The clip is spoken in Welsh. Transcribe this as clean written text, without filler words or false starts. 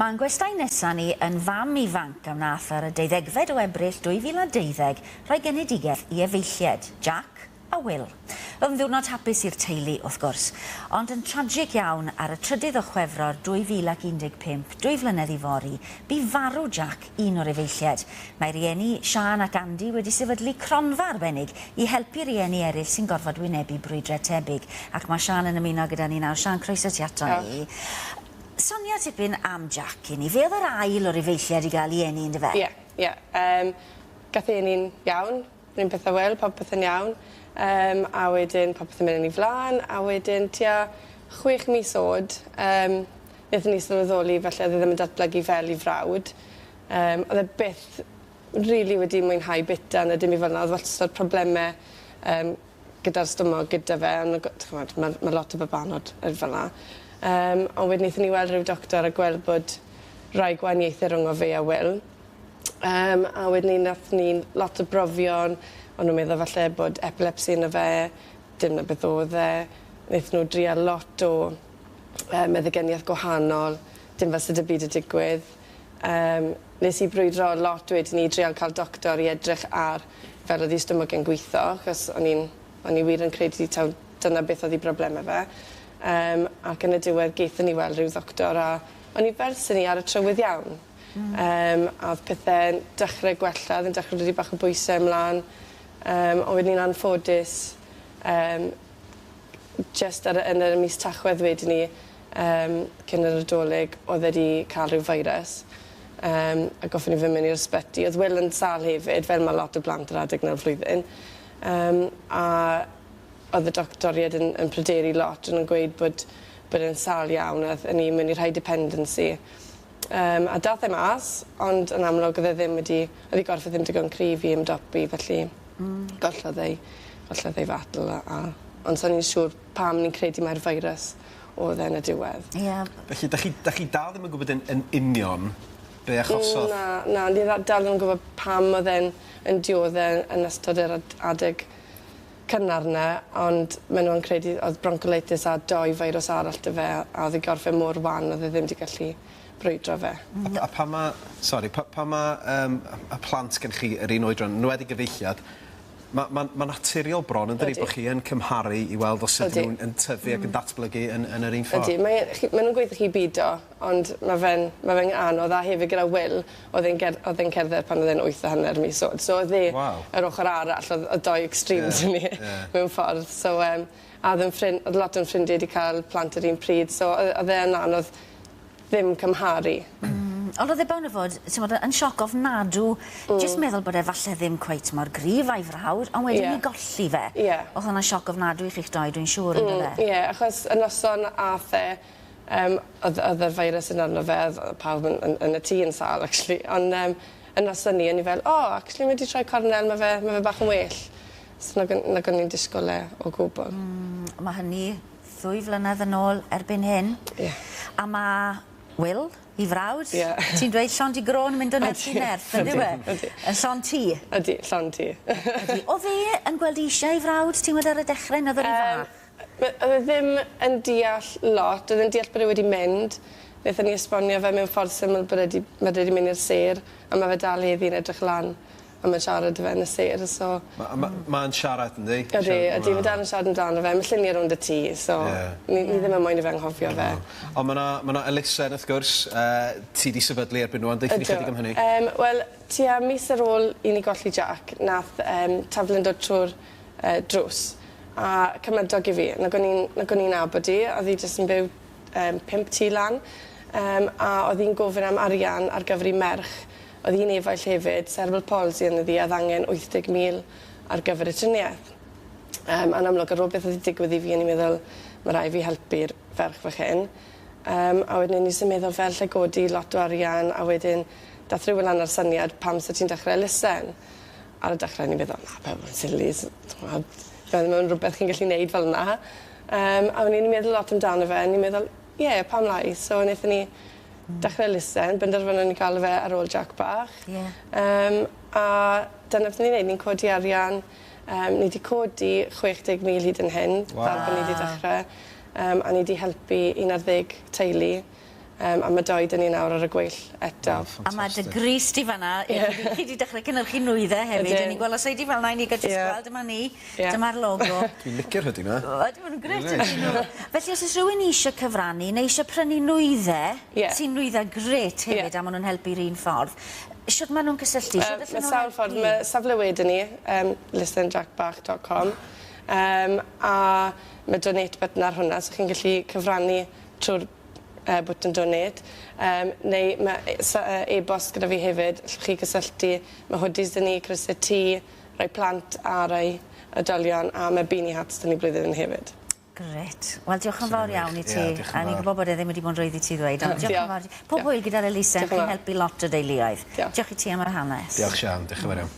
Mae'n gwestai nesa ni yn fam ifanc a wnaeth ar y deuddegfed o Ebrill 2012 rhoi genedigaeth i efeilliaid, Jack a Will. Roedd yn ddiwrnod hapus i'r teulu, wrth gwrs, ond yn tragic iawn ar y trydydd o Chwefror 2015, dwy flynedd i fory, bu farw Jack, un o'r efeilliaid. Mae rieni Siân ac Andy wedi sefydlu cronfa arbennig i helpu rieni eraill sy'n gorfod wynebu brwydrau tebyg, ac mae Siân yn ymuno gyda ni nawr. Siân, croeso ti ato ni. Sonia tipyn am Jack i ni. Fe oedd yr ail o'r efeilliaid i gael ei eni, yndyfe? Ie, ie. Yym, gath ei eni'n iawn, yr un peth â Wil, popeth yn iawn. Yym, a wedyn popeth yn mynd yn 'i flan, a wedyn tua chwech mis o'd, yym, nethon ni sylweddoli falle o'dd e ddim yn datblygu fel 'i frawd. Yym, o'dd e byth rili wedi mwynhau bita na dim by' fel 'na, o'dd wastad probleme yym gyda'r stumog gyda fe on' o' t'mod ma' ma' lot o babanod yn fel 'na. Yym on' wedyn nethon ni weld ryw doctor a gweld bod rai gwahaniaethe rwng o fe a Wil. Yym a wedyn 'ny nathon ni lot o brofion o'n nw'n meddwl falle bod epilepsi ano fe dim 'na beth o'dd e. Nethon nw drial lot o yy meddyginieth gwahanol dim fel sa dim byd 'di digwydd. Yym nes i brwydro lot wedyn i drial ca'l doctor i edrych ar fel o'dd 'i stumog e'n gwitho achos o'n i'n o'n i wir yn credu taw dyna beth o'dd 'i brobleme fe. Yym ac yn y diwedd gethon ni weld ryw ddoctor a o'n i fel swn i ar y trywydd iawn. Hmm. Yym a o'dd pethe'n dechre gwella o'dd e'n dechre dod i bach o bwyse ymlan. Yym on' wedyn ni'n anffodus yym jyst ar y yn yr mis Tachwedd wedyn 'ny yym cyn y Nadolig o'dd e 'di ca'l rhyw virus yym a goffon ni fyn' mewn i'r ysbyty. O'dd Wil yn sâl hefyd fel ma' lot o blant yr adeg 'na o'r flwyddyn yym a o'dd y doctoried yn yn pryderu lot o'n nw'n gweud bod bod e'n sâl iawn a athon ni mewn i'r high dependency. Yym a dath e mas ond yn amlwg o'dd e ddim wedi o'dd 'i gorff e ddim digon cryf i ymdopi felly Hmm. Gollodd ei gollodd ei fatl a a ond so ni'n siŵr pam ni'n credu mai'r virus o'dd e yn y diwedd. Ie. Felly 'dach chi 'dach chi dal ddim yn gwbod yn yn union be' achosodd? Na na ni dda- dal ddim yn gwbod pam o'dd e'n yn diodde yn ystod yr ad- adeg cynnar 'na ond ma' n'w yn credu o'dd bronchiolitis a doi feirws arall 'dy fe a o'dd 'i gorff e mor wan o'dd e ddim 'di gallu brwydro fe. A p- a pan ma' sori pa- pan ma' yym y plant gen chi yr un oedran, yn enwedig efeilliad, ma' ma'n ma'n naturiol bron yndydi... Ydi. ...bo' chi yn cymharu i weld os ydyn nhw'n yn tyfu ac yn datblygu yn yn yr un ffordd. Ydi mae e chi ma' nw'n gweutho chi bido ond ma' fe'n ma' fe'n anodd a hefyd gyda Wil o'dd e'n ger- o'dd e'n cerdded pan o'dd e'n wyth a hanner mis o'd so o'dd e... Waw. ...yr ochor arall o'dd o'dd doi extremes i ni mewn ffordd so yym a o'dd 'yn ffrin- o'dd lot o'n ffrindie 'di ca'l plant yr un pryd so o- o'dd e yn anodd ddim cymharu. Hmm. Ond o'dd e bound o fod t'mod yn sioc ofnadw. Hmm. Jyst meddwl bod e falle ddim cweit mor gryf a'i frawd on' wedyn... Ie. ...i golli fe. Ie. O'dd hwnna'n sioc ofnadw i chi'ch dou dwi'n siŵr on'd o'dd e? Hmm ie achos y noson ath e yym o'dd o'dd y virus yn arno fe o'dd o'dd pawb yn yn yn y tŷ yn sâl actually on' yym y noson 'ny o'n i fel o actually ma' 'di troi cornel ma' fe ma' fe bach yn well. So nag o'n nag o'n i'n disgwl e o gwbwl. Hmm ma' hynny Ddwy flynedd yn ôl erbyn hyn. Ie. A ma' Wil, 'i frawd... Ie. ...ti'n dweud llond 'i gro'n mynd o nerth i nerth on'd yw e? Ydi. Yn llond tŷ. Ydi, llond tŷ. Ydi. O'dd e yn gweld eisie ei frawd ti'n gweld ar y dechre ne' o'dd e ry fach? Yym o'dd e ddim yn deall lot o'dd e'n deall bod e wedi mynd. Nethon ni esbonio fe mewn ffordd syml bod e 'di ma' e 'di mynd i'r sêr a ma' fe dal heddi yn edrych lan a ma'n siarad 'da fe yn y sêr so... Ma' ma' ma'n siarad yndi? Ydi ydi ma' dal yn siarad amdano fe ma' llunie rownd y tŷ so... Ie. ...ni ni ddim yn moyn i fe anghofio fe. On' ma' 'na ma' 'na elusen wrth gwrs yy ti 'di sefydlu erbyn rŵan deutha ni chydig am hynny. Yym wel tua mis ar ôl i ni golli Jack nath yym taflun dod trw'r yy drws a cymydog i fi nag o'n i'n nag o'n i'n nabod 'i o'dd 'i jyst yn byw yym pump tŷ lan yym a o'dd 'i'n gofyn am arian ar gyfer 'i merch Oedd hi'n efaill hefyd, cerebral palsy arno ddi a oedd angen 80,000 ar gyfer y triniaeth. Yym a'n amlwg ar ôl beth oedd 'di digwydd i fi o'n i'n meddwl ma' rai' fi helpu'r ferch fach hyn. Yym a wedyn o'n i jyst yn meddwl fel 'llai godi lot o arian a wedyn dath rhywun lan â'r syniad pam sa ti'n dechre elusen? Ar y dechre o'n i'n meddwl na pawb yn silly t'mod fe ddim yn rwbeth chi'n gallu neud fel 'na. Yym a o'n i'n meddwl lot amdano fe a o'n i'n meddwl ie pam lai so nethon ni Dechre elusen, benderfynon ni galw fe ar ôl Jac bach. Ie. Yym a dyna beth ni'n neud, ni'n codi arian yym ni 'di codi 60,000 hyd yn hyn. Waw. Fel bo' ni 'di dechre. Yym a ni 'di helpu 11 teulu. A ma' doi 'da ni nawr ar y gweill eto. O A ma' dy ffantastig. grys di fan 'na. Ie. Chi 'di dechre cynyrchu nwydde hefyd. Ydyn. O'n i'n gweld os ei di fel 'na i ni ga'l jyst Ie. gweld dyma ni. Ie. Dyma'r logo. Dwi'n licio'r hoodie 'ma. Ydyn ma' nw'n grêt ydyn nhw? Felly os o's rhywun isio cyfrannu neu isio prynu nwydde... Ie. ...sy'n nwydde grêt hefyd Ie. a ma' nw'n helpu'r un ffordd. Shwd ma' nw'n cysylltu? Shwd Yy allen ma' nhw sawl ffordd helpu? ma' safle we 'da ni yym listenjackbach.com yym a ma' donate button ar hwnna so chi'n gallu cyfrannu trw'r yy bwtwm donate yym neu ma' e- sa- yy e-bost gyda fi hefyd allwch chi gysylltu ma' hoodies 'da ni crysau T rai plant a rai oedolion a ma' beanie hats 'da ni blwyddyn 'yn hefyd. Grêt. Wel diolch yn fawr iawn i ti. Ie diolch yn fawr. A ni'n gwybod bod e ddim wedi bod yn rwydd i ti ddweud ond diolch yn fawr. Pob hwyl gyda'r elusen chi'n helpu lot o deuluoedd. Diolch. Diolch i ti am yr hanes. Diolch Sian, diolch yn fawr iawn.